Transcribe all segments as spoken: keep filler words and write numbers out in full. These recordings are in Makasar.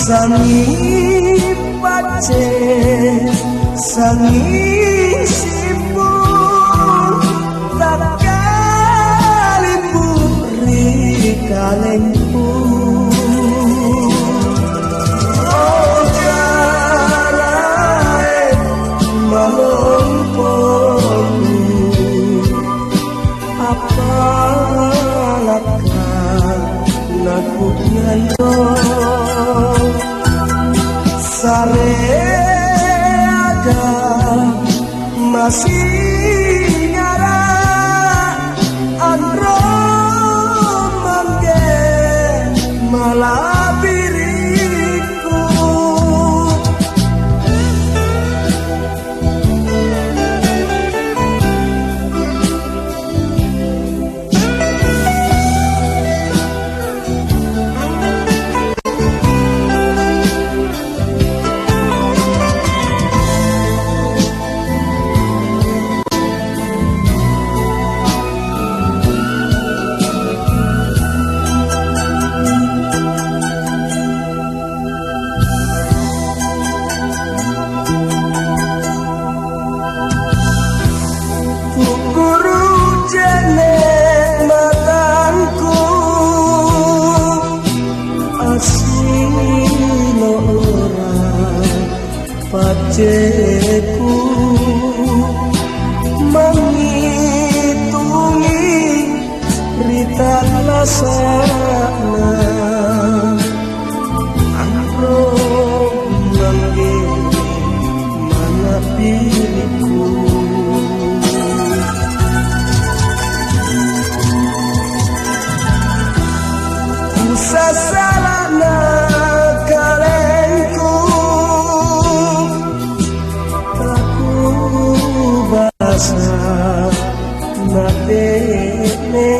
Sangnging pacce, sangnging simbung, takkalimbung ri kalengku. Oh, Karaeng malompoku. Appalakka naku'nganro, sareaga masingara' anrong mangge mala'birikku. Tu'guru' je'ne' matangku, assino'lora pacceku, mangngitungi ri tallasa'na. Anrong mangge mala'birikku. Kusassala'na kalengku, takubasa nate'ne,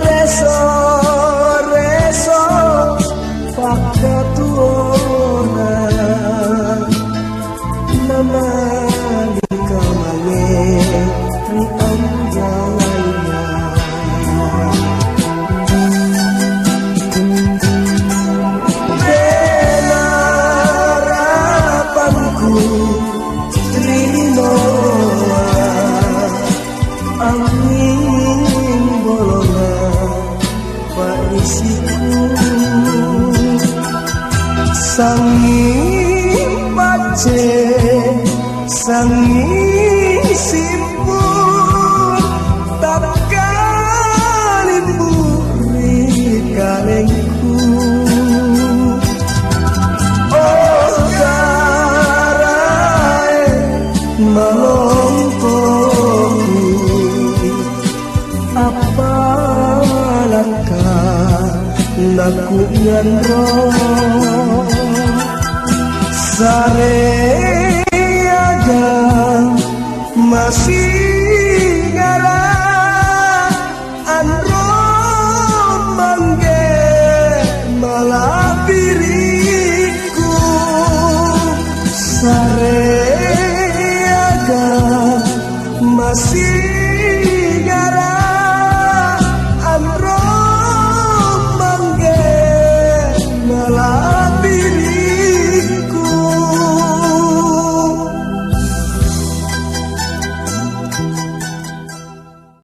reso-reso pakkatuona, namalika mange ri anjalaya. Tena rapangku ri linoa, anging bolonga pa'risi'ku. Sangnging pacce, sangnging simbung, takkalimbung ri kalengku. Oh, Karaeng malompoku, appalakka naku'nganro, sareaga masingara' anrong mangge mala'birikku, sareaga masing